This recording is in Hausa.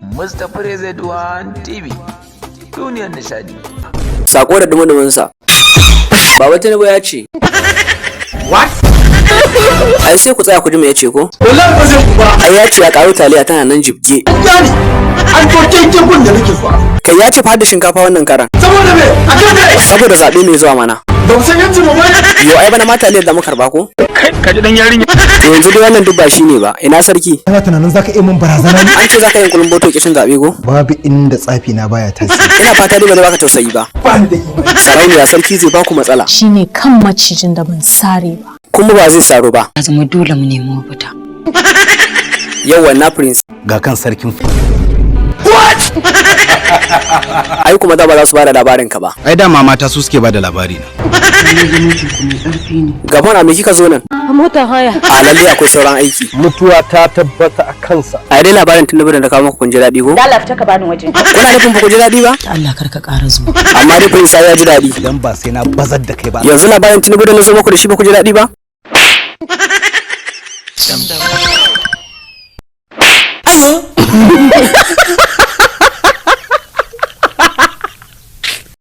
Mustapha Rezeduwan TV, duniyar nishadi. Sako da dumudumin sa. Baba Tinubu ya ce. What? Ai sai ku tsaya ku ji me ya ce ko? Wallahi ba zai ku ba. Ai ya ce ya karu taliya tana nan jibge. Yani an to keke gun da nake so. Kai, ya ce fa da shinkafa wannan karan. Saboda me? Akan me? Saboda zaɓe mai zuwa mana. Ba mu san yancin mu ba. Yo, ai bana ma taliyar da muka karba ko? Kai, ka ji dan yarinya. To, yanzu dai wannan duk ba shi ne ba. Ina sarki? Kana tunanin zaka iya min barazana ne? An ce zaka yin kulumboto kishin zaɓe ko? Babu inda tsafi na baya tasiri. Ina fata dai ba zai baka tausayi ba. Ba ni da imani. Sarauniya, sarki zai baku matsala. Shine kan macijin da ban sare ba. Kuma ba zai saro ba. Ya zama dole mu nemi mafita. Yau na prince. Ga kan sarkin. Ai kuma da ba za su bada labarin ka ba. Ai dama mata su suke bada labari na. Gabon, a me kika zo nan? A motar haya. A lalle akwai sauran aiki. Mutuwa ta tabbata a kansa. A dai labarin Tinubu da kawo muku, kun ji daɗi ko? Allah, fita ka bani waje. Kuna nufin ba ku ji daɗi ba? Allah, kar ka ƙara zuwa. Amma dai prince ya ji daɗi. Idan ba sai na bazar da kai ba. Yanzu labarin Tinubu da na zo muku da shi, ba ku ji daɗi ba?